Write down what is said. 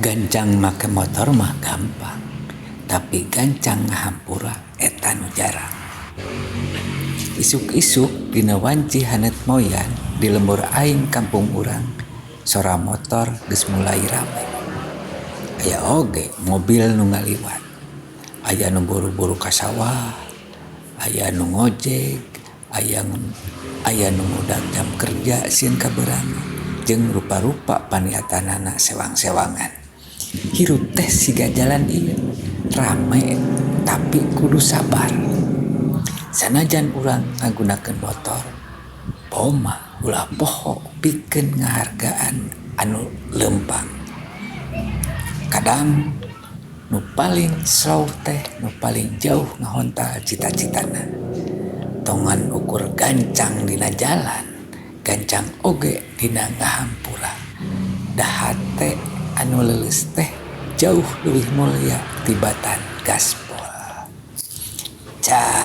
Gancang make motor mah gampang, tapi gancang ngahampura eta nu jarang. Isuk-isuk dina wanci haneut moyan di lembur aing kampung urang, sora motor geus mulai rame. Aya oge mobil nu ngaliwat, aya nu buru-buru ka sawah, aya nu ngojek, aya nu ngudag jam kerja sieun kabeurangan, jeung rupa-rupa paniatanana sewang-sewangan. Hirup teh siga jalan ieu, rame tapi kudu sabar. Sanajan urang ngagunakeun motor, boma ulah poho pikeun ngahargaan anu leumpang. Kadang nu paling slow teh nu paling jauh ngahontal cita-citana. Tong ngan ukur gancang dina jalan, gancang oge dina ngahampura. Da hate anu leuleus teh jauh leuwih mulya tibatan gaspol. Ca.